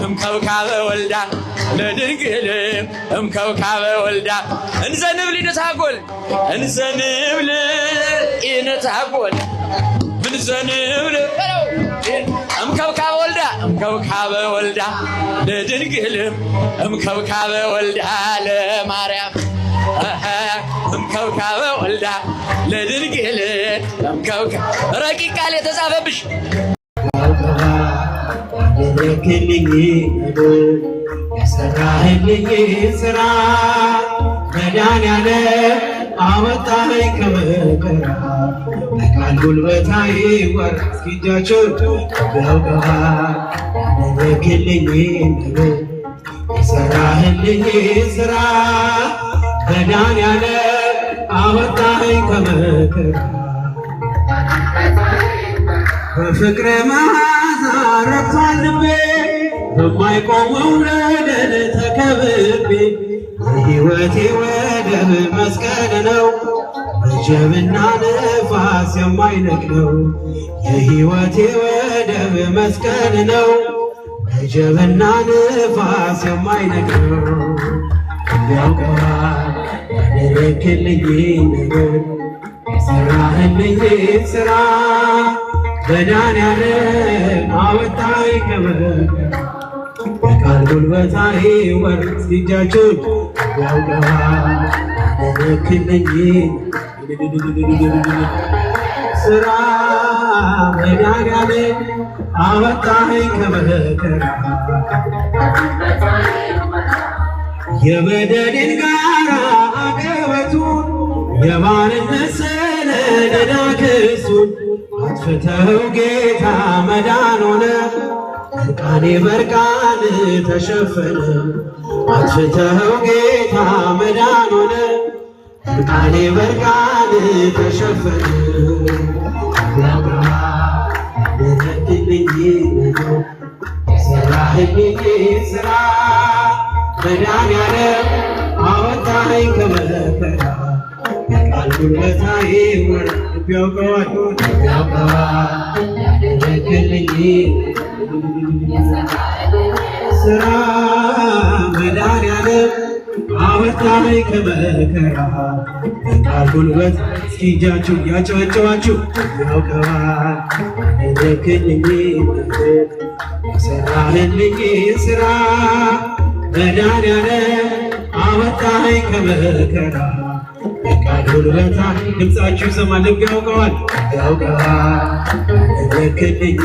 እምከብካበ ወልዳ ለድንግል እምከብካበ ወልዳ እንዘንብል ይነታጎል እንዘንብል ይነታጎል እንዘንብል እምከብካበ ወልዳ እምከብካበ ወልዳ ለድንግል እምከብካበ ወልዳ ለማርያም እምከብካበ ወልዳ ለድንግል እምከብካ ረቂቅ ቃል የተጻፈብሽ። ያደረክልኝ የሰራህልኝ ስራ፣ መድኃኒዓለም አወጣኸኝ ከመከራ፣ በቃል ጉልበት አይወራ። እስኪ እጃችሁን ያውቀዋል። ያደረክልኝ የሰራህልኝ ስራ፣ መድኃኒዓለም አወጣኸኝ ከመከራ፣ በፍቅር መዓዛ ረክቷል ልቤ፣ በማይቆመው ለደል ተከብቤ። የሕይወቴ ወደብ መስቀል ነው፣ ወጀብና ነፋስ የማይነቅለው። የሕይወቴ ወደብ መስቀል ነው፣ ወጀብና ነፋስ የማይነቅለው። ያውቀዋል ያደረክልኝ ነገር፣ የሰራህልኝ ስራ፣ መድኃኒዓለም አወጣኝ ከመከራ፣ በቃል ጉልበት አይወራ። እጃችሁን ያውቀዋል ያደረክልኝ ስራ፣ መድኃኒዓለም አወጣኝ ከመከራ። የበደሌን ጋራ አቀበቱን፣ የባርነት ሰነድ ዕዳ ክሱን አጥፍተኸው ጌታ መዳን ሆነ፣ እርቃኔ በእርቃን ተሸፈነ። አጥፍተኸው ጌታ መዳን ሆነ፣ እርቃኔ በእርቃን ተሸፈነ። ያደረግልኝ ነገር፣ የሰራህልኝ ስራ፣ መድኃኒዓለም አወጣኸኝ ከመከራ፣ በቃል ጉልበት አይወራ። ያውቀዋል ያውቀዋል ያደረግልኝ ስራ፣ መድኃኒዓለም አወጣኸኝ ከመከራ፣ በቃል ጉልበት። እስኪ እጃችሁ ያጨበጨባችሁ ያውቀዋል ያደረግልኝ የሰራህልኝ ስራ፣ መድኃኒዓለም አወጣኸኝ ከመከራ፣ በቃል ጉልበታ። ድምፃችሁ ይሰማል። ልብ ያውቀዋል ያውቀዋል ያደረክልኝ